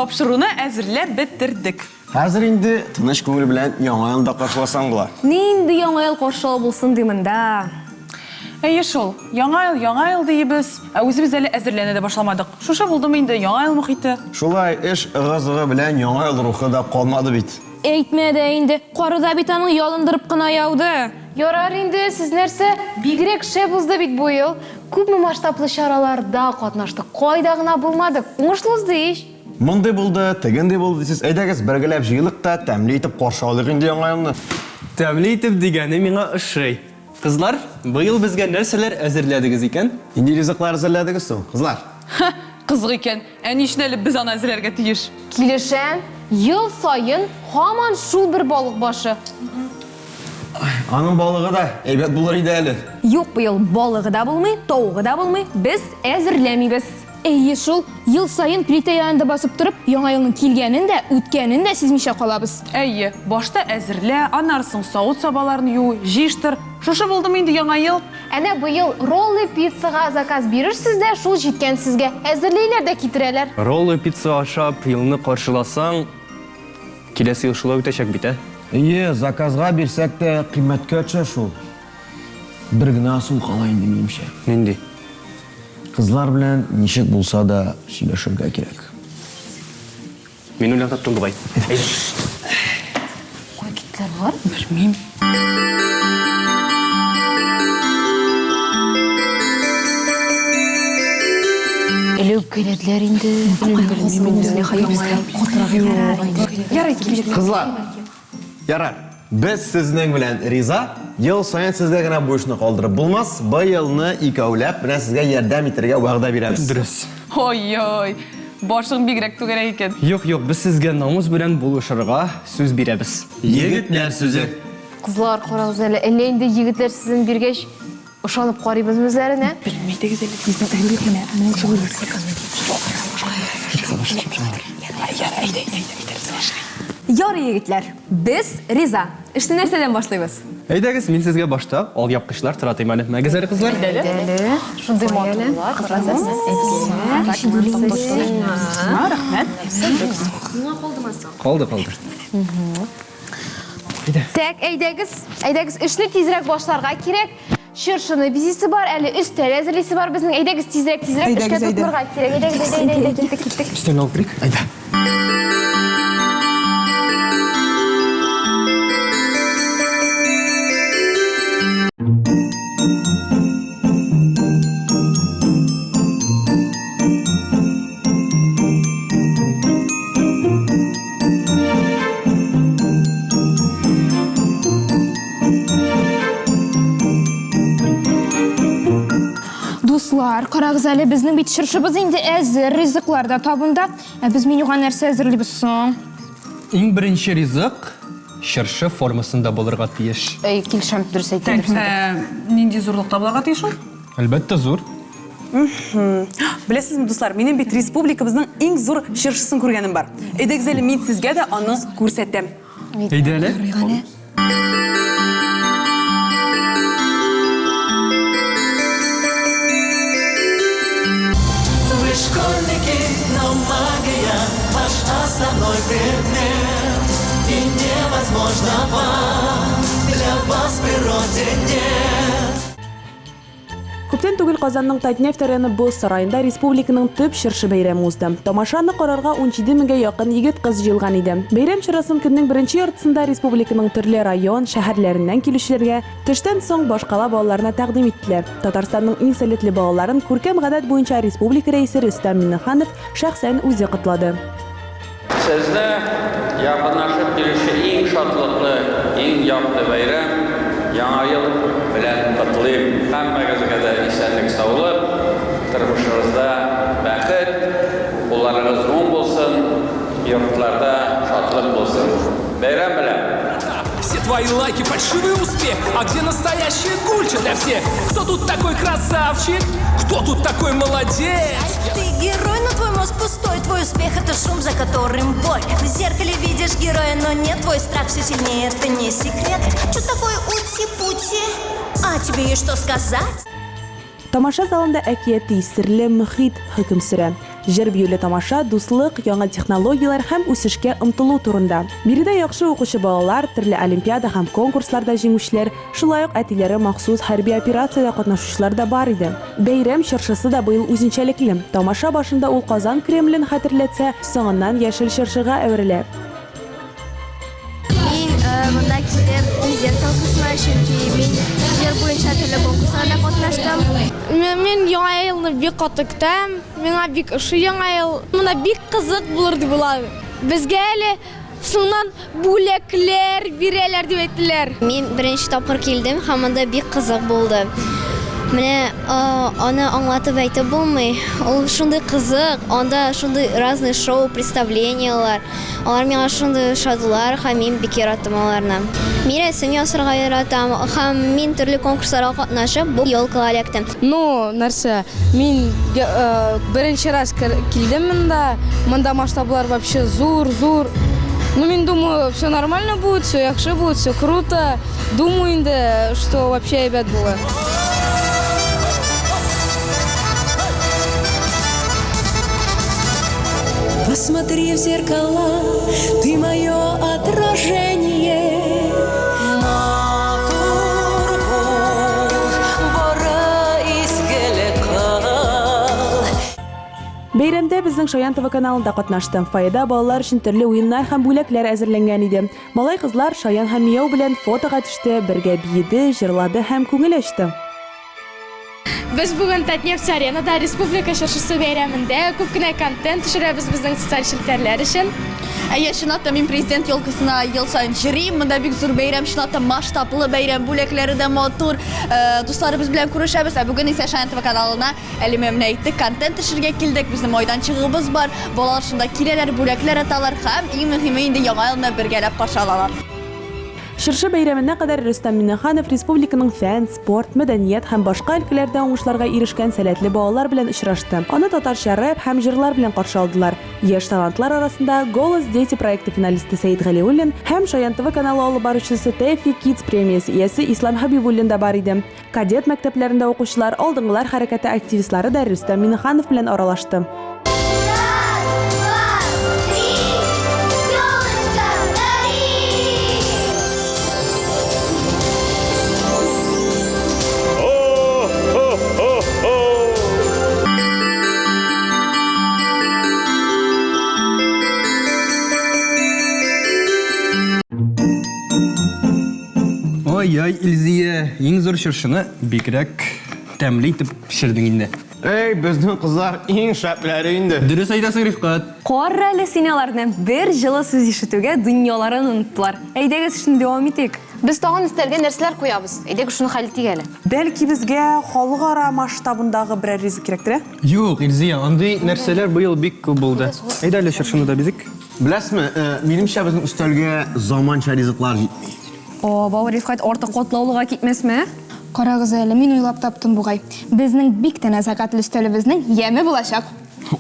Тапшыруны әзерләп бетердек. Хәзер инде тыныч күңел белән Яңа елны да каршыласаң була. Нинди Яңа ел каршылау булсын ди монда? Әйе шул, Яңа ел, Яңа ел диебез, ә үзебез әле әзерләнә дә башламадык. Шушы булдымы инде Яңа ел мохите? Шулай, эш ыгы-зыгы белән Яңа ел рухы да калмады бит. Әйтмә дә инде, кары да бит аның ялындырып кына яуды. Ярар инде, сез нәрсә, бигрәк шәп узды бит бу ел. Күпме масштаблы чараларда катнаштык, кайда гына булмадык, уңышлы узды ич. Мондый булды, тегендей булды дисез, әйдәгез, бергәләп җыелыйк та, тәмле итеп каршы алыйк инде Яңа елны. Тәмле итеп дигәне миңа ошый. Кызлар, быел безгә нәрсәләр әзерләдегез икән? Нинди ризыклар әзерләдегез соң, кызлар? Һе, кызык икән. Ә ни өчен әле без аны әзерләргә тиеш? Килешәм, ел саен һаман шул бер балык башы. Аның балыгы да әйбәт булыр иде әле. Юк, быел балыгы да булмый, тавыгы да булмый, без әзерләмибез. Әйе шул, ел саен плитә янында басып торып, Яңа елның килгәнен дә, үткәнен дә сизмичә калабыз. Әйе, башта әзерлә, аннары соң савыт-сабаларны ю, җыештыр. Шушы булдымы инде Яңа ел? Әнә быел роллы пиццага заказ бирерсез дә, шул җиткән сезгә. Әзерлиләр дә китерәләр. Роллы пицца ашап, елны каршыласаң, киләсе ел шулай үтәчәк бит, ә? Әйе, заказга бирсәк тә, кыйммәткә төшә шул. Бер генә ысул кала инде, минемчә. Нинди? Кызлар белән ничек булса да сөйләшергә кирәк. Мин уйлап таптым бугай. Әйдә. Кая киттеләр болар? Белмим. Әле үпкәләделәр инде. Ярый, килер. Кызлар, Ярар. Без сезнең белән риза. Ел саен сезгә генә бу эшне калдырып булмас. Быелны икәүләп менә сезгә ярдәм итәргә вәгъдә бирәбез. Дөрес. Ой-ой, башың бигрәк түгәрәк икән. Юк, юк, без сезгә намус белән булышырга сүз бирәбез. Егетләр сүзе. Кызлар, карагыз әле, әллә инде егетләр сүзен биргәч, ышанып карыйбызмы үзләренә? Белмәйдегез әле безнең әңгәмә менә Ярый, егетләр, без риза. Эшне нәрсәдән башлыйбыз? Әйдәгез, мин сезгә башта алъяпкычлар таратыйм әле. Мәгез әле, кызлар. Шундый матурлар. Рәхмәт. Калды, калды. Так, әйдәгез, әйдәгез, эшне тизрәк башларга кирәк. Чыршыны бизисе бар, әле өстәл әзерлисе бар безнең. Әйдәгез, тизрәк, тизрәк эшкә тотынырга кирәк. Әйдәгез, әйдә, әйдә, киттек, киттек. Өстәлне алып керик. Әйдә. Дуслар, карагыз әле, безнең бит чыршыбыз инде әзер, ризыклар да табында. Ә без менюга нәрсә әзерлибез соң? Иң беренче ризык чыршы формасында булырга тиеш. Әй, килешәм, дөрес әйтә, Так, дөрес әйтә. нинди зурлыкта булырга тиеш ул? Әлбәттә, зур. Беләсезме, дуслар, минем бит республикабызның иң зур чыршысын күргәнем бар. Әйдәгез әле, мин сезгә дә аны күрсәтәм. Әйдә әле. Вы школьники, но магия ваш основной предмет. И невозможного для вас в природе нет. Күптән түгел Казанның Татнефть Арена боз сараенда республиканың төп чыршы бәйрәме узды. Тамашаны карарга 17 меңгә якын егет-кыз җыелган иде. Бәйрәм чарасын көннең беренче яртысында республиканың төрле район, шәһәрләреннән килүчеләргә, төштән соң башкала балаларына тәкъдим иттеләр. Татарстанның иң сәләтле балаларын күркәм гадәт буенча республика Рәисе Рөстәм Миңнеханов шәхсән үзе котлады. Сезне якынлашып килүче иң шатлыклы, иң якты бәйрәм, Яңа ел белән котлыйм! Һәммәгезгә дә исәнлек-саулык, тормышыгызда бәхет, укуларыгыз уң булсын, йортларда шатлык булсын! Бәйрәм белән! Все твои лайки фальшивый успех А где настоящая кульча для всех? Кто тут такой красавчик? Кто тут такой молодец? Ты герой, но твой мозг пустой Твой успех это шум, за которым боль В зеркале видишь героя, но нет Твой страх все сильнее, это не секрет Чё такое ути-пути? А тебе есть что сказать? Тамаша залында әкияти, серле мохит хөкем сөрә. Җыр-биюле тамаша дуслык, яңа технологияләр һәм үсешкә омтылу турында. Биредә яхшы укучы балалар, төрле олимпиада һәм конкурсларда җиңүчеләр, шулай ук әтиләре махсус хәрби операциядә катнашучылар да бар иде. Бәйрәм чыршысы да быел үзенчәлекле. Тамаша башында ул Казан Кремлен хәтерләтсә, соңыннан яшел чыршыга әверелә. Мин монда килдем президент конкурсына, чөнки мин җыр буенча төрле конкурсларда катнаштым. Мин Яңа елны бик каты көтәм. Миңа бик ошый Яңа ел. Монда бик кызык булыр дип уйлыйм. Безгә әле соңыннан бүләкләр бирәләр дип әйттеләр. Мин беренче тапкыр килдем һәм монда бик кызык булды. Менә аны аңлатып әйтеп булмый. Ул шундый кызык, анда шундый разный шоу, представлениелар. Алар миңа шундый ошадылар һәм мин бик яраттым аларны. Мин рәсем ясарга яратам һәм мин төрле конкурсларга катнашып, бу елкага эләктем. Ну, нәрсә, мин беренче раз килдем монда, монда масштаблар вообще зур, зур. Ну, мин думаю, все нормально будет, все яхшы будет, все круто. Думаю инде, что вообще әйбәт булыр. Посмотри в зеркала, ты мое отражение. Матур бул, бары изгелек кыл. Бәйрәмдә безнең Шаян ТВ каналы да катнашты. Фойеда балалар өчен төрле уеннар һәм бүләкләр әзерләнгән иде. Малай-кызлар Шаян һәм Мияу белән фотога төште, бергә биеде, җырлады һәм күңел ачты. Без бүген Татнефть Аренада Республика чыршысы бәйрәмендә күп кенә контент төшерәбез безнең социаль челтәрләр өчен. Әйе, чынлап та мин президент елкасына ел саен йөрим. Монда бик зур бәйрәм, чынлап та масштаблы бәйрәм, бүләкләре дә матур. Э, дусларыбыз белән күрешәбез. Ә бүген исә Шаян ТВ каналына әле менә әйттек, контент төшерергә килдек. Безнең майданчыгыбыз бар. Балалар шунда киләләр, бүләкләр аталар һәм иң мөһиме инде яңа елны бергәләп каршы алалар. Чыршы бәйрәменә кадәр Рөстәм Миңнеханов республиканың фән, спорт, мәдәният һәм башка өлкәләрдә уңышларга ирешкән сәләтле балалар белән очрашты. Аны татарча рэп һәм җырлар белән каршы алдылар. Яшь талантлар арасында Голос дети проекты финалисты Сәет Галиуллин һәм Шаян ТВ каналы алып баручысы ТЭФИ Kids премиясе иясе Ислам Хәбибуллин да бар иде. Кадет мәктәпләрендә укучылар, Алдынгылар хәрәкәте активистлары да Рөстәм Миңнеханов белән аралашты. Ай-яй, Илзия, иң зур чыршыны бигрәк тәмле итеп пешердең инде. Эй, безнең кызлар иң шәпләре инде. Дөрес әйтәсең, Рифкать. Кара әле син аларны, бер җылы сүз ишетүгә дөньяларын оныттылар. Әйдәгез, эшне дәвам итик. Без тагын өстәлгә нәрсәләр куябыз? Әйдәгез, шуны хәл итик әле. Бәлки безгә халыкара масштабындагы берәр ризык кирәктер, ә? Юк, Илзия, андый нәрсәләр быел бик күп булды. Әйдә әле чыршыны да бизик. Беләсезме, минемчә, безнең өстәлгә заманча ризыклар җитми. О, бау, Рифкать, артык катлаулыга китмәсме? Карагыз әле, мин уйлап таптым бугай. Безнең бик тә нәзакәтле өстәлебезнең яме булачак.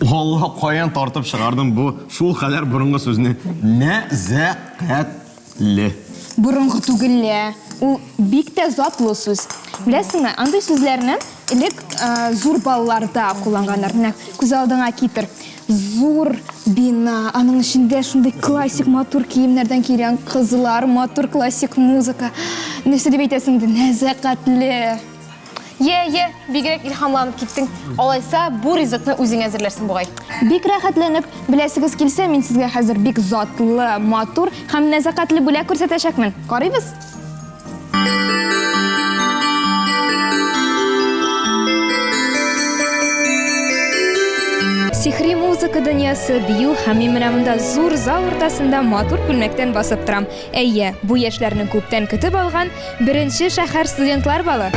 Алла, каян тартып чыгардың бу шулкадәр борынгы сүзне? Нәзакәтле. Борынгы түгел лә, ул бик тә затлы сүз. Беләсеңме, андый сүзләрне элек зур балларда кулланганнар. Менә күз алдыңа китер. Зур бина, аның эчендә шундый классик матур киемнәрдән килгән кызлар, матур классик музыка. Нәрсә дип әйтәсең инде, нәзакәтле. Йә, йә, бигрәк илһамланып киттең. Алайса, бу ризыкны үзең әзерләрсең бугай. Бик рәхәтләнеп, беләсегез килсә, мин сезгә хәзер бик затлы, матур һәм нәзакәтле бүләк күрсәтәчәкмен. Карыйбыз? Сихри музыка дөньясы, бию һәм мин менә монда зур зал уртасында матур күлмәктән басып торам. Әйе, бу яшьләрнең күптән көтеп алган Беренче шәһәр студентлар балы.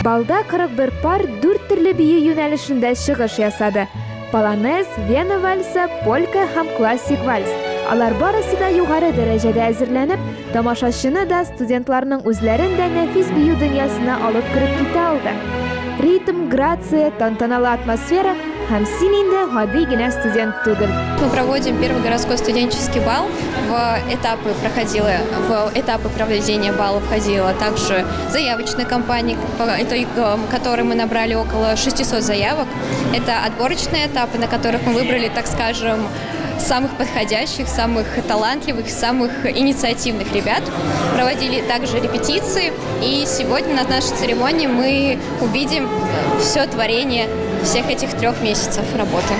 Балда 41 пар дүрт төрле бию юнәлешендә чыгыш ясады. Полонез, Вена вальсы, полька һәм классик вальс. Алар барысы да югары дәрәҗәдә әзерләнеп, тамашачыны да, студентларның үзләрен дә нәфис бию дөньясына алып кереп китә алды. Ритм, грация, тантаналы атмосфера һәм син инде гади генә студент түгел. Мы проводим первый городской студенческий бал. В этапы проходила, в этапы проведения бала входила также заявочная кампания, по итогам которой мы набрали около 600 заявок. Это отборочные этапы, на которых мы выбрали, так скажем, самых подходящих, самых талантливых, самых инициативных ребят. Проводили также репетиции. И сегодня на нашей церемонии мы увидим все творение всех этих трех месяцев работы.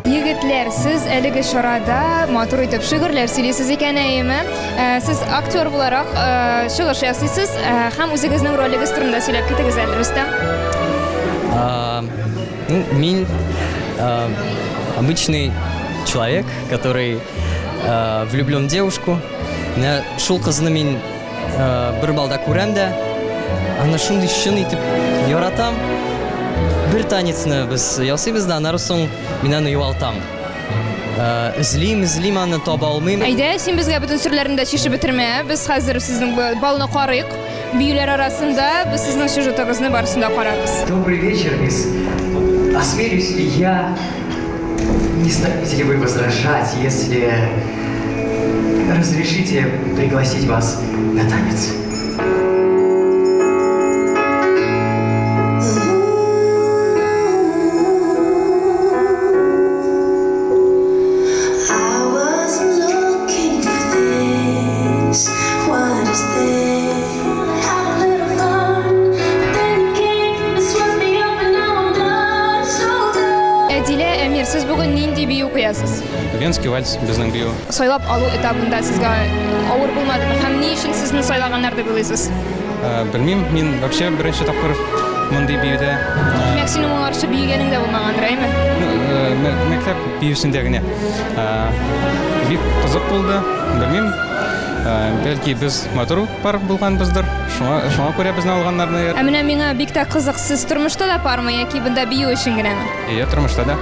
Егетләр, сез әлеге чарада матур итеп шигырьләр сөйлисез икән, әйеме? Э, сез актер буларак э, чыгыш ясыйсыз э, һәм үзегезнең ролегез турында сөйләп китегез әле, Рөстәм. Ну, мин обычный человек, который влюблен в девушку. Менә шул кызны мин бер балда күрәм дә, аны шундый чын итеп яратам. Бер танецны без ясыйбыз да, аннары соң мин аны югалтам. Эзлим, эзлим аны, таба алмыйм. Әйдә, син безгә бөтен серләрне дә чишеп бетермә. Без хәзер сезнең балны карыйк. Биюләр арасында без сезнең сюжетыгызны барысын да карарбыз. Добрый вечер, мисс. Осмелюсь ли я, не станете ли вы возражать, если разрешите пригласить вас на танец? Әдилә, Әмир, сез бүген нинди бию куясыз? Венский вальс безнең бию. Сайлап алу этабында сезгә авыр булмадымы һәм ни өчен сезне сайлаганнар дип уйлыйсыз? Э, белмим, мин вообще беренче тапкыр мондый биюдә. Э, Димәк, синең моңарчы биегәнең дә булмагандыр, әйме? Э, мәктәп биюсендә генә. Бик кызык булды, белмим. Бәлки без матур пар булганбыздыр. Шуңа, шуңа күрә безне алганнар, наверное. Ә менә миңа бик тә кызык, сез тормышта да пармы яки бында бию өчен генәме? Әйе, тормышта да.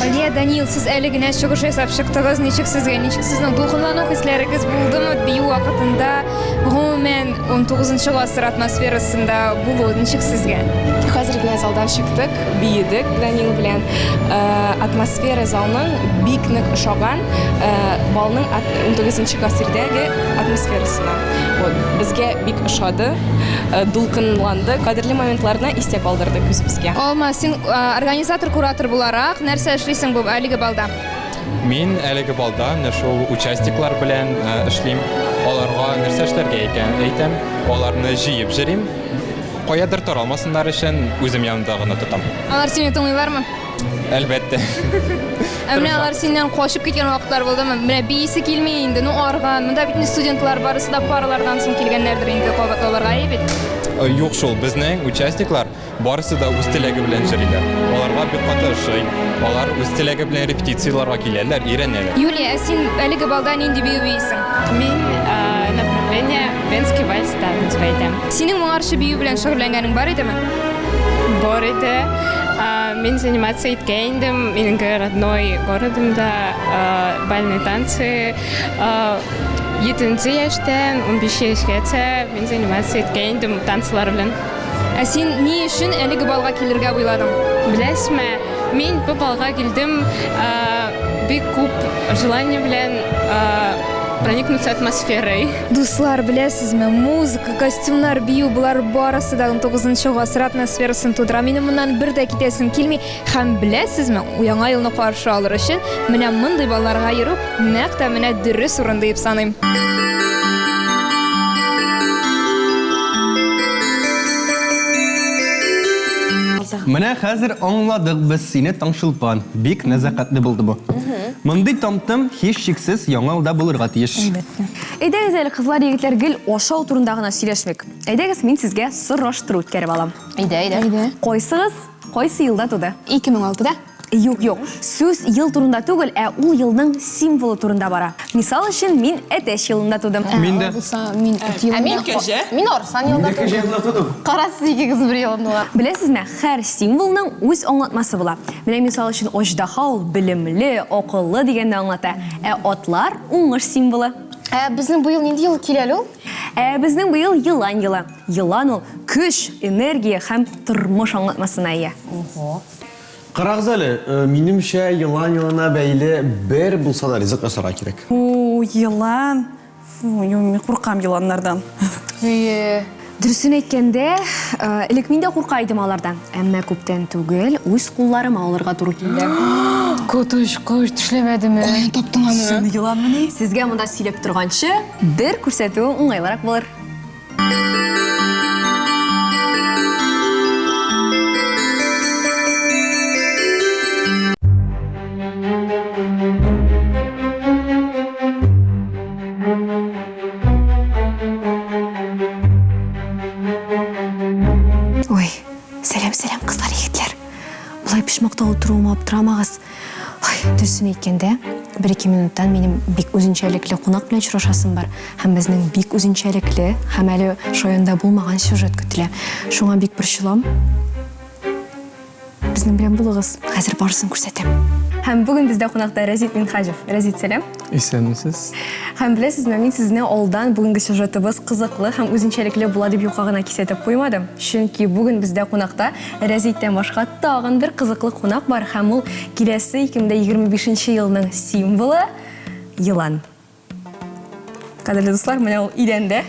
Алия, Даниил, сез әле генә чыгыш ясап чыктыгыз. Ничек сезгә? Ничек сезнең дулкынлану хисләрегез булдымы бию вакытында? Гомумән, 19 гасыр атмосферасында булу ничек сезгә? Хәзер генә залдан чыктык, биедек Данил белән. Э, атмосфера залның бик нык ошаган. Э, балның 19 гасырдагы атмосферасына. Вот, безгә бик ошады, э, дулкынланды, кадерле моментларны истә калдырды үзебезгә. Алма, син э, организатор, куратор буларак нәрсә эшлисең бу әлеге балда? Мин әлеге балда менә шул участниклар белән э, эшлим. Аларга нәрсә эшләргә икән әйтәм, аларны җыеп җөрим. Каядыр таралмасыннар өчен үзем янымда гына тотам. Алар сине тыңлыйлармы? Әлбәттә. Ә менә алар синнән качып киткән вакытлар булдымы? Менә биисе килми инде, ну арган. Монда бит инде студентлар барысы да паралардан соң килгәннәрдер инде кабатлауларга, әйе бит? Э, юк шул, безнең участниклар барысы да үз теләге белән йөриләр. Аларга бик каты ошый. Алар үз теләге белән репетицияләргә киләләр, өйрәнәләр. Юлия, ә син әлеге балда нинди бию биисең? Мин э, направление Венский вальс танец әйтәм. Синең моңарчы бию белән шөгыльләнгәнең бар идеме? Бар иде. Мин заниматься иткән идем, минем родной городымда бальные танцы. Етенче яшьтән 15 яшькәчә мин заниматься иткән идем танцылар белән. Ә син ни өчен әлеге балга килергә уйладың? Беләсезме, мин бу балга килдем бик күп желание белән проникнуться атмосферой. Дуслар, беләсезме, музыка, костюмнар, бию, болар барысы да 19 гасыр атмосферасын тудыра. Минем моннан бер дә китәсем килми. Һәм беләсезме, яңа елны каршы алыр өчен менә мондый балларга йөрү нәкъ тә менә дөрес урын диеп саныйм. алайса. Менә хәзер аңладык без сине, Таңчулпан. Бик нәзакәтле булды бу. Мондый там-том һичшиксез Яңа елда булырга тиеш. Әлбәттә. Әйдәгез әле, кызлар, егетләр, гел ашау турында гына сөйләшмик. Әйдәгез, мин сезгә сораштыру үткәреп алам. Әйдә, әйдә. Әйдә. Кайсыгыз кайсы елда туды? 2006-да. Юк, юк. Сүз ел турында түгел, ә ул елның символы турында бара. Мисал өчен, мин әтәч елында тудым. Мин дә. Булса, мин эт Ә мин, елында. мин арыслан елында тудым. тудым. Кара, сез икегез бер елында. Беләсезме, һәр символның үз аңлатмасы була. Менә мисал өчен, аждаһа ул белемле, акыллы дигәнне аңлата, ә атлар уңыш символы. Ә безнең быел нинди ел килә әле ул? Ә безнең быел елан елы. Елан ул көч, энергия һәм тормыш аңлатмасына ия. Ого. Карагыз әле, минемчә, елан елына бәйле бер булса да ризык ясарга кирәк. Фу, елан. Фу, мин куркам еланнардан. Әйе. Дөресен әйткәндә, элек мин дә курка идем алардан. Әмма күптән түгел үз кулларыма алырга туры килде. Коточкыч, тешләмәдеме? Каян таптың аны? Чын еланмыни? Сезгә монда сөйләп торганчы, бер күрсәтүе уңайлырак булыр. Ой, сәлам, сәлам, кызлар, егетләр. Болай почмакта утыруыма аптырамагыз. Ай, дөресен әйткәндә, бер-ике минуттан минем бик үзенчәлекле кунак белән очрашасым бар һәм безнең бик үзенчәлекле һәм әле шаянда булмаган сюжет көтелә. Шуңа бик борчылам. Безнең белән булыгыз, хәзер барысын күрсәтәм. Һәм бүген бездә кунакта Рәзит Минһаҗев. Рәзит, сәлам. Исәнмесез. Һәм беләсезме, мин сезне алдан бүгенге сюжетыбыз кызыклы һәм үзенчәлекле була дип юкка гына кисәтеп куймадым. Чөнки бүген бездә кунакта Рәзиттән башка тагын бер кызыклы кунак бар һәм ул киләсе 2025 нче елның символы, елан. Кадерле дуслар, менә ул идәндә,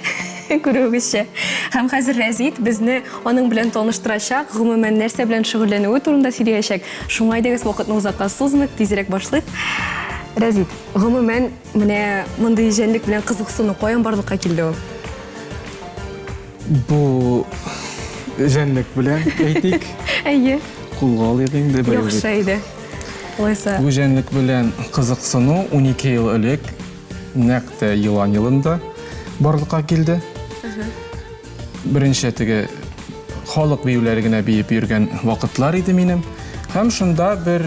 күрүегезчә. Һәм хәзер Рәзит безне аның белән таныштырачак, гомумән, нәрсә белән шөгыльләнүе турында сөйләячәк. Шуңа әйдәгез, вакытны озакка сузмыйк, тизрәк башлыйк. Рәзит, гомумән, менә мондый җәнлек белән кызыксыну каян барлыкка килде ул? Бу җәнлек белән әйтик. Әйе. Кулга алыйк инде бер. Яхшы әйдә. Алайса. Бу җәнлек белән кызыксыну 12 ел элек нәкъ тә елан елында барлыкка килде. Беренче теге халык биюләре генә биеп йөргән вакытлар иде минем. Һәм шунда бер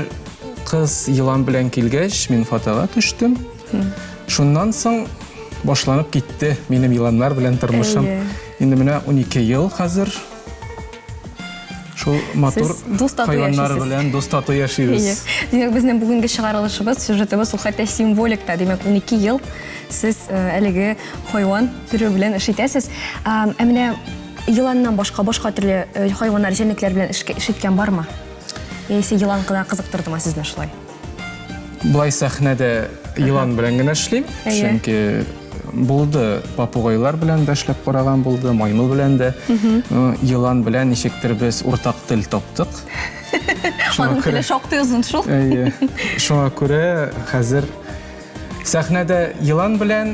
кыз елан белән килгәч, мин фотога төштем. Шуннан соң башланып китте минем еланнар белән тормышым. Инде менә 12 ел хәзер. Шул матур хайваннар белән дус тату яшибез. Димәк, безнең бүгенге чыгарылышыбыз, сюжетыбыз ул хәтта символик та. Димәк, 12 ел сез э, әлеге хайван төре белән эш итәсез. Ә менә еланнан башка башка төрле э, хайваннар, җәнлекләр белән эш иткән бармы? Яисә елан гына кызыктырдымы сезне шулай? Былай сәхнәдә елан белән генә эшлим, чөнки булды попугайлар белән дә эшләп караган булды, маймыл белән дә. Елан белән ничектер без уртак тел таптык. Аның теле шактый озын шул. Әйе. Шуңа күрә хәзер сәхнәдә елан белән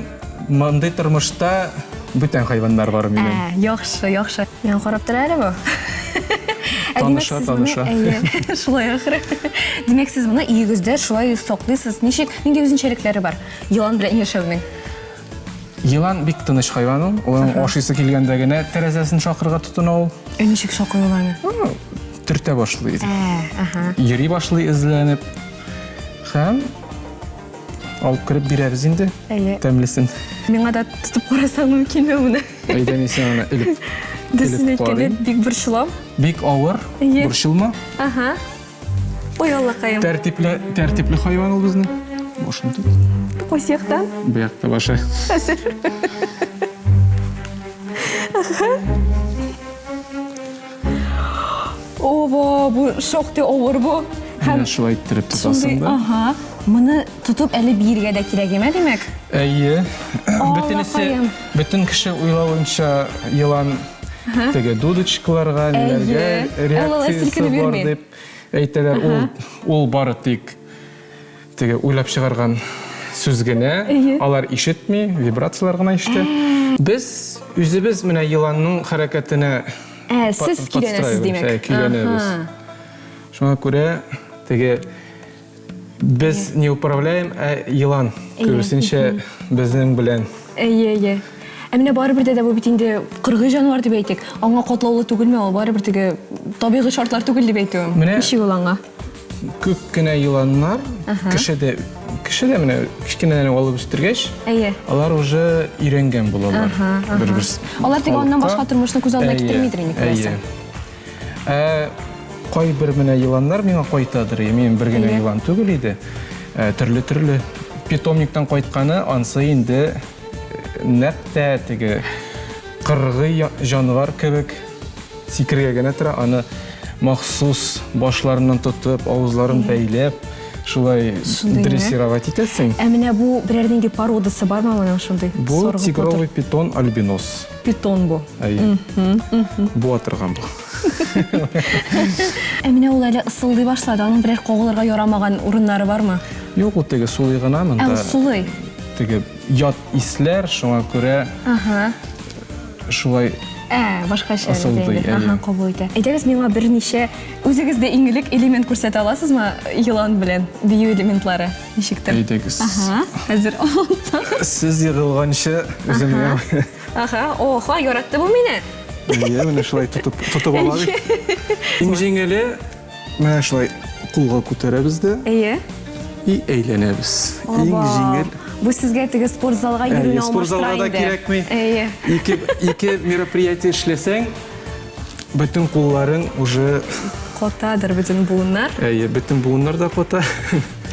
мондый тормышта бүтән хайваннар бар минем. Ә, яхшы, яхшы. Миңа карап тора әле бу. Ә димәк, Таныша, сез моны- таныша. Әйе, шулай ахры. Димәк, сез моны өегездә шулай саклыйсыз. Ничек, нинди үзенчәлекләре бар елан белән яшәүнең? Елан бик тыныч хайван ул. Аның ашыйсы килгәндә генә тәрәзәсен шакырга тотына ул. Ә ничек шакый ул аны? Төртә башлый. Ә, аһа. Йөри башлый эзләнеп. Һәм алып кереп бирәбез инде. Әйе. Тәмлесен. Миңа да тотып карасаң мөмкинме моны? Әйдә, мин сиңа аны элеп Дөресен элеп әйткәндә, карыйм. бик борчылам. Бик авыр, Әйе. борчылма. Аһа. Ой, Аллакаем. Тәртипле, тәртипле хайван ул безнең. Башын тот. Кайсы яктан? Бу якта башы. Хәзер. Аһа. Оба, бу шактый авыр бу. Менә шулай иттереп тотасың да. Ага. Моны тотып әле биергә дә кирәк име, димәк? Әйе. Бөтенесе, бөтен кеше уйлавынча елан теге дудочкаларга, ниләргә реакциясе бар дип әйтәләр. Ул ул бары тик теге уйлап чыгарган сүз генә. Алар ишетми, вибрацияләр гына ишетә. Без үзебез менә еланның хәрәкәтенә Ә, сез көйләнәсез, димәк. Көйләнәбез. Шуңа күрә теге без не управляем, ә елан күбесенчә безнең белән. Әйе, әйе. Ә менә барыбер дә бу бит инде кыргый җанвар дип әйтик. Аңа катлаулы түгелме ул? Барыбер теге табигый шартлар түгел дип әйтүем. Менә Ничек ул аңа? Күп кенә еланнар кеше дә кеше дә менә кечкенәдән алып үстергәч, Әйе. алар уже өйрәнгән булалар. Бер-берсе. Алар теге аннан башка тормышны күз алдына китермидер инде, күрәсең. Ә кайбер менә еланнар миңа кайтадыр. Мин бер генә елан түгел иде. Төрле-төрле питомниктан кайтканы ансы инде нәкъ тә теге кыргый җанвар кебек сикергә генә тора. Аны махсус башларыннан тотып, авызларын бәйләп, шулай дрессировать итәсең. Ә менә бу берәр нинди породасы бармы моның шундый? Бу тигровый питон альбинос. Питон бу. Әйе. Буа торган бу. Ә менә ул әле ысылдый башлады. Аның берәр кагылырга ярамаган урыннары бармы? Юк, ул теге сулый гына монда. Ә, ул сулый. Теге ят исләр, шуңа күрә Ага. шулай Ә, башкача Ысылдый, әле. Ага, кабул итә. Әйдәгез миңа берничә үзегездә иң элек элемент күрсәтә аласызмы елан белән бию элементлары? Ничектер. Әйдәгез. Ага, хәзер алсагыз. Сез егылганчы үзем Ага, оха, яратты бу мине. Әйе, менә шулай тотып тотып ала бит. Иң җиңеле менә шулай кулга күтәрәбез дә. Әйе. И әйләнәбез. Иң җиңел. Бу сезгә теге спортзалга йөрүне алмаштыра инде. Спортзалга да кирәкми. Әйе. Ике ике мероприятие эшләсәң, бөтен кулларың уже катадыр бөтен буыннар. Әйе, бөтен буыннар да ката.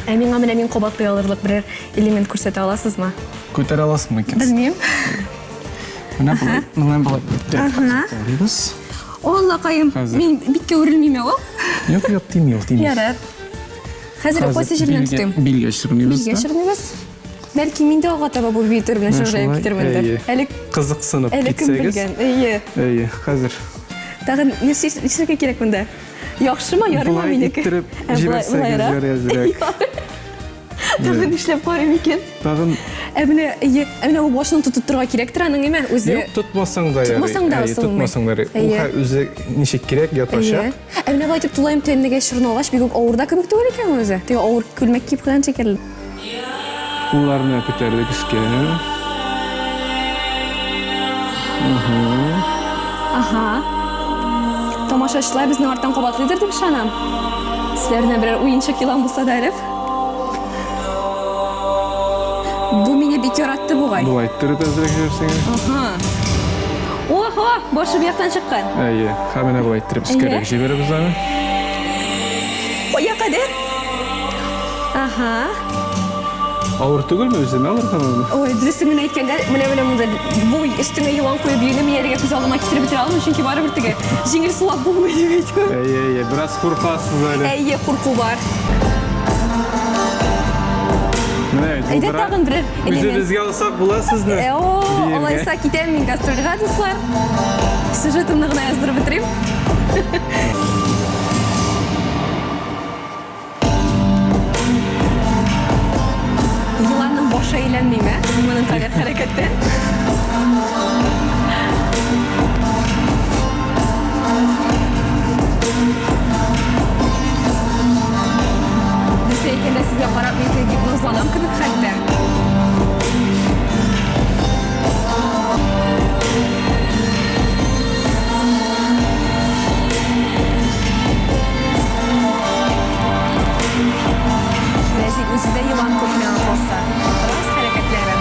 Ә миңа менә мин кабатлый алырлык берәр элемент күрсәтә аласызмы? Күтәрә аласыңмы икән? Белмим. Менә болай, менә болай. Ага. Карыйбыз. Аллакаем, мин биткә үрелмим ул. Юк, юк, тими ул, тими. Ярар. Хәзер кайсы җиреннән тотыйм? Билгә чорныйбыз. Билгә чорныйбыз. Бәлки мин дә алга таба бу бию төре белән шөгыльләнеп китермендер. Әле кызыксынып китсәгез. Әле кем белгән? Әйе. Әйе, хәзер. Тагын нәрсә эшләргә кирәк монда? Яхшымы, ярыймы минеке? Болай иттереп җибәрсәгез ярый әзрәк. Тагын нишләп карыйм икән? Тагын Ә менә, әйе, ә менә бу башын тотып торырга кирәктер аның, әйме? Үзе Юк, тотмасаң да ярый. Тотмасаң да Әйе, тотмасаң да ярый. Ул хә үзе ничек кирәк ятачак. Ә менә болай итеп тулаем тәннегә чорналгач, бик үк авыр да кебек түгел икән ул үзе. Теге авыр күлмәк киеп куйган шикелле. Кулларны күтәрдек өскә. Ага. Тамашачылар безнең арттан кабатлыйдыр дип ышанам. Сезләренә берәр уенчык елан булса да әле. Бу мине бик яратты бугай. Болай иттереп әзрәк җибәрсәң. Ага. Ого, башы бу яктан чыккан. Әйе, һәм менә болай иттереп өскәрәк җибәрәбез аны. Кая кадәр? Ага. Авыр түгелме үзенә алырга моны? Ой, дөресен генә әйткәндә, менә менә монда бу өстеңә елан куеп йөрүне мин әлегә күз алдыма китереп бетерә алмыйм, чөнки барыбер теге җиңел сулап булмый дип әйтү. Әйе, әйе, бераз куркасыз әле. Әйе, курку бар. Менә Әйдә тагын берәр элемент. Үзебезгә алсак була сезне. Э, о, алайса китәм мин гастрольгә, дуслар. Сюжетымны гына яздырып бетерим. Еланның башы әйләнмиме? Моның кадәр хәрәкәттә. Дөрес әйткәндә, сезгә карап мин гипнозланам кебек хәтта. Рәзил үзе дә елан күк миңа калса. Рас хәрәкәтләре.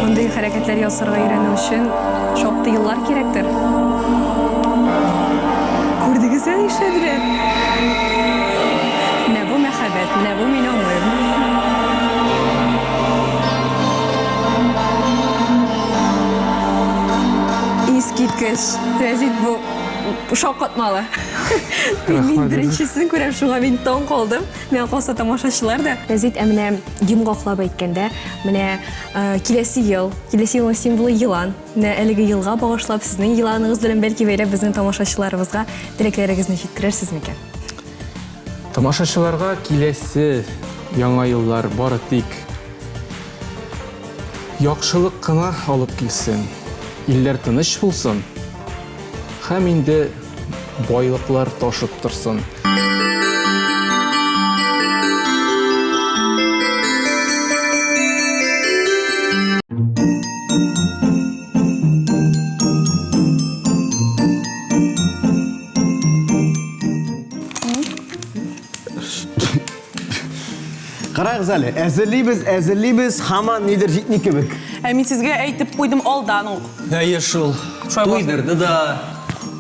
Мондый хәрәкәтләр ясарга өйрәнү өчен шактый еллар кирәктер. Күрдегезме нишләделәр? Менә бу мәхәббәт, менә бу мин аңлыйм. Искиткеч. Рәзит бу шаккатмалы. Мин мин беренчесен күрәм, шуңа мин таң калдым. Миңа калса тамашачылар да. Рәзит, ә менә йомгаклап әйткәндә, менә э, киләсе ел, киләсе елның символы елан. Менә әлеге елга багышлап, сезнең еланыгыз белән бәлки бәйләп безнең тамашачыларыбызга теләкләрегезне җиткерерсез микән? Тамашачыларга киләсе яңа еллар бары тик яхшылык кына алып килсен. Илләр тыныч булсын. Һәм инде байлыклар ташып торсын. Карагыз әле, әзерлибез, әзерлибез, һаман нидер җитми кебек. Ә мин сезгә әйтеп куйдым алдан ук. Әйе шул. Туйдырды да.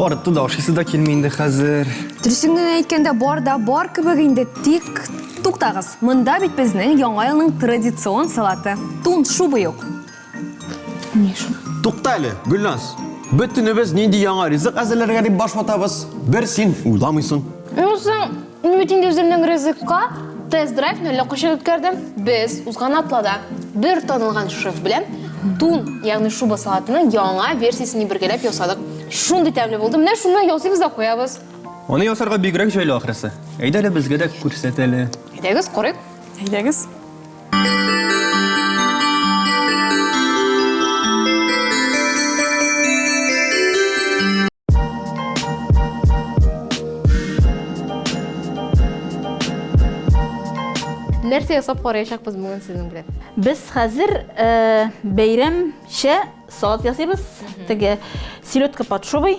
Арытты да, ашыйсы да килми инде хәзер. Дөресен генә әйткәндә, бар да бар кебек инде, тик туктагыз. Монда бит безнең Яңа елның традицион салаты, тун шуба юк. Ни шул? Тукта әле, Гөлназ. Бөтенебез нинди яңа ризык әзерләргә дип баш ватабыз. Бер син уйламыйсың. Ну соң, мин бит инде үземнең ризыкка тест-драйвны әллә кайчан үткәрдем. Без узган атлада бер танылган шеф белән тун, ягъни шуба салатының яңа версиясен бергәләп ясадык. Шундый тәмле булды. Менә шуны ясыйбыз да куябыз. Аны ясарга бигрәк җайлы ахрысы. Әйдә әле безгә дә күрсәт әле. Әйдәгез, карыйк. Әйдәгез. Нәрсә ясап караячакбыз бүген сезнең белән? Без хәзер бәйрәмчә салат ясыйбыз. Теге селедка под шубой.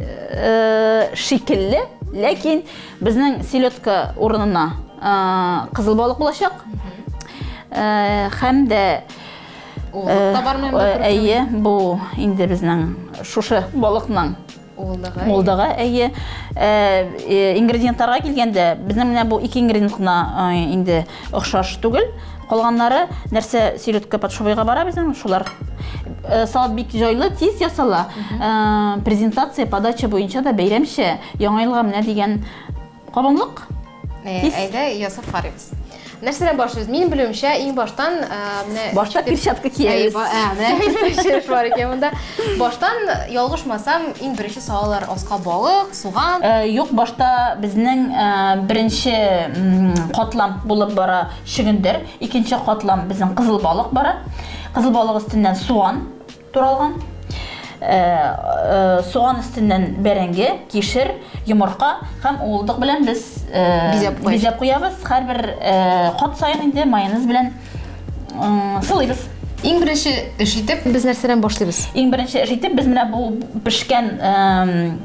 Э, шикелле, ләкин безнең селедка урынына э, кызыл балык булачак. Э, һәм дә әйе, бу инде безнең шушы балыкның Уылдыгы. Уылдыгы, әйе. Ингредиентларга килгәндә, безнең менә бу ике ингредиент кына инде охшаш түгел. Калганнары нәрсә селедка под шубойга бара безнең, шулар. Э, салат бик җайлы, тиз ясала. Э, презентация, подача буенча да бәйрәмчә Яңа елга менә дигән кабымлык. Э, әйдә, ясап карыйбыз. Нәрсәдән башлыйбыз? Минем белүемчә, иң баштан менә Башта перчатка киябез. Ә, менә эш бар икән монда. Баштан ялгышмасам, иң беренче салалар аска балык, суган. Юк, башта безнең беренче катлам булып бара чөгендер, икенче катлам безнең кызыл балык бара. Кызыл балык өстеннән суган туралган. Э, э, суган өстеннән бәрәңге, кишер, йомырка һәм уылдык белән без э, бизәп куябыз. Һәрбер кат саен инде майонез белән сылыйбыз. Иң беренче эш итеп без нәрсәдән башлыйбыз? Иң беренче эш итеп без менә бу пешкән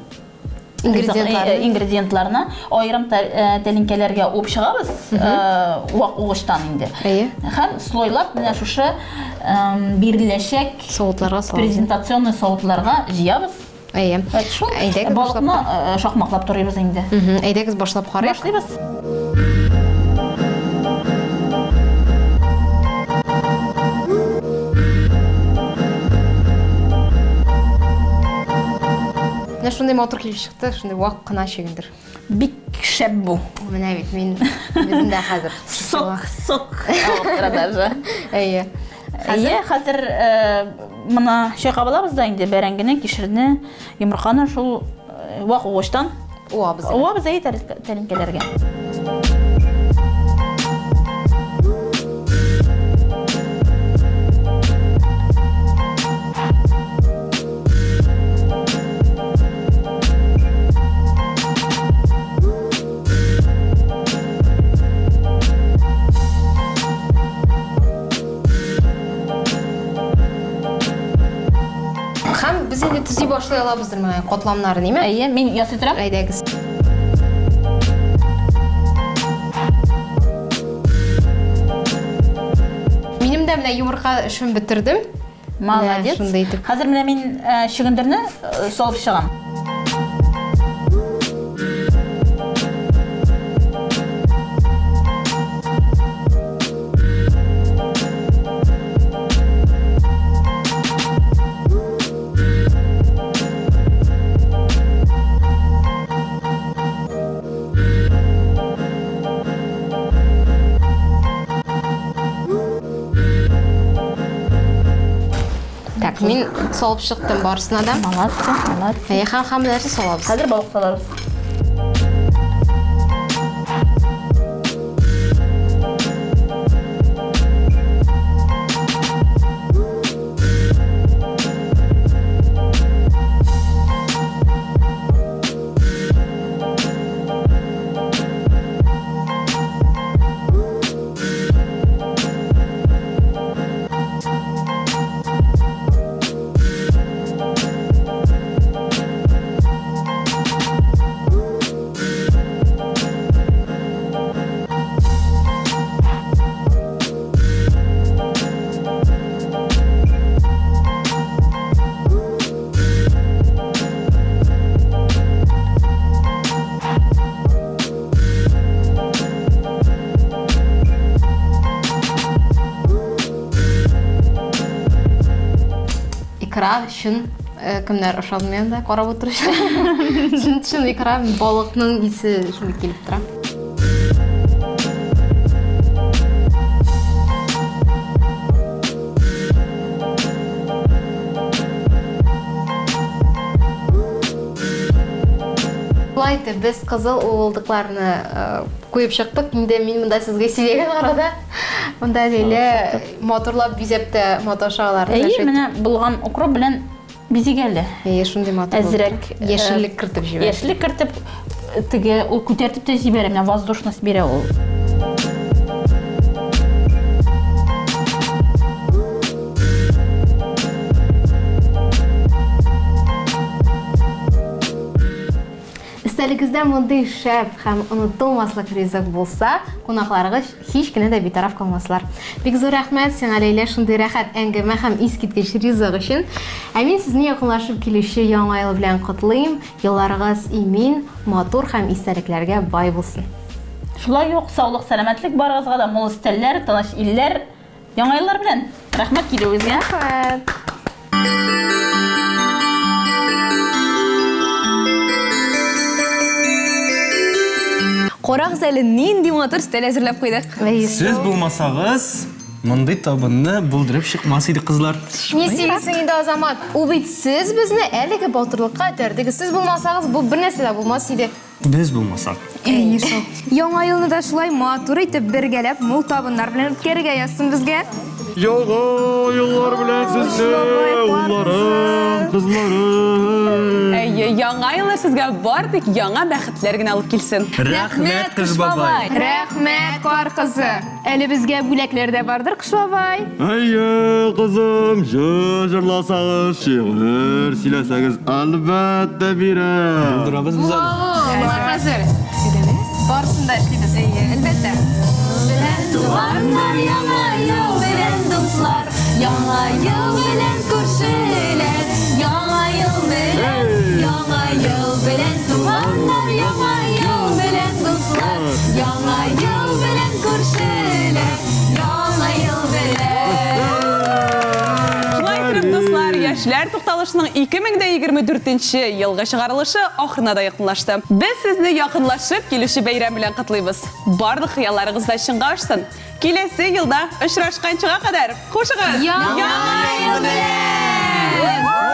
Ингредиентларны. Ингредиентларны аерым тәлинкәләргә уып чыгабыз, вак угычтан инде. Әйе. Һәм слойлап менә шушы биреләчәк савытларга салабыз. Презентационный савытларга җыябыз. Әйе. Шул балыкны шакмаклап турыйбыз инде. Әйдәгез башлап карыйк. Башлыйбыз. Менә шундый матур килеп чыкты, шундый вак кына чөгендер. Бик шәп бу. Менә бит мин үзем дә хәзер. Сок, сок алып тора даже. Әйе. Әйе, хәзер э, моны чайкап алабыз да инде бәрәңгене, кишерне, йомырканы шул э, вак угычтан уабыз. Уабыз әйе тәлинкәләргә. Һәм без инде төзи башлый алабыздыр менә катламнарын, име? Әйе, мин ясый торам. Әйдәгез. Минем дә менә йомырка эшен бетердем. Молодец. Шундый итеп. Хәзер менә мин э, чөгендерне э, салып чыгам. Так, мин салып чыктым барысына да. Молодцы, молодцы. Әйе, һәм һәм нәрсә салабыз? Хәзер балык салабыз. Икра чын э, кемнәр ошадымы анда карап утыручы. Чын чын икра балыкның исе шундый килеп тора. Шулай итеп, без кызыл уылдыкларны э, куеп чыктык. Инде мин монда сезгә сөйләгән арада монда Ләйлә матурлап бизәп тә маташа алар. Әйе, менә булган укроп белән бизик әле. Әйе, шундый матур. булып Әзрәк тора. Яшеллек кертеп җибәрә. Яшеллек кертеп, теге ул күтәртеп тә җибәрә, менә воздушность бирә ул. Өстәлегездә мондый шәп һәм онытылмаслык ризык булса, кунакларыгыз һич кенә дә битараф калмаслар. Бик зур рәхмәт сиңа, Ләйлә, шундый рәхәт әңгәмә һәм искиткеч ризык өчен. Ә мин сезне якынлашып килүче Яңа ел белән котлыйм. Елларыгыз имин, матур һәм истәлекләргә бай булсын. Шулай ук саулык, сәламәтлек барыгызга да, мул өстәлләр, тыныч илләр. Яңа еллар белән! Рәхмәт килүегезгә. Рәхмәт. Карагыз әле, нинди матур өстәл әзерләп куйдык. Сез булмасагыз, мондый табынны булдырып чыкмас идек, кызлар. Ни сөйлисең инде, Азамат? Ул бит сез безне әлеге батырлыкка этәрдегез. Сез булмасагыз, бу бернәрсә дә булмас иде. Без булмасак. Әйе шул. Яңа елны да шулай матур итеп бергәләп мул табыннар белән үткәрергә язсын безгә. Яңа еллар белән сезне, улларым, кызларым. Әйе, яңа еллар сезгә бар тик яңа бәхетләр генә алып килсен. Рәхмәт, Кыш бабай. Рәхмәт, Кар кызы. Әле безгә бүләкләр дә бардыр, Кыш бабай. Әйе, кызым, җыр җырласагыз, шигырь сөйләсәгез, әлбәттә бирәм. Булдырабыз без аны. Болар хәзер. Барысын да эшлибез. Әйе, әлбәттә. Белән туганнар, яңа ел белән дуслар, яңа ел белән күршеләр, яңа ел белән, яңа ел белән туганнар, яңа ел белән дуслар, яңа ел белән күршеләр, яңа ел белән. Шулай итеп, дуслар, яшьләр тукталышының 2024 елгы чыгарылышы ахырына да якынлашты. Без сезне якынлашып килүче бәйрәм белән котлыйбыз. Барлык хыялларыгыз да чынга ашсын. Киләсе елда очрашканчыга кадәр, хушыгыз! Яңа ел белән!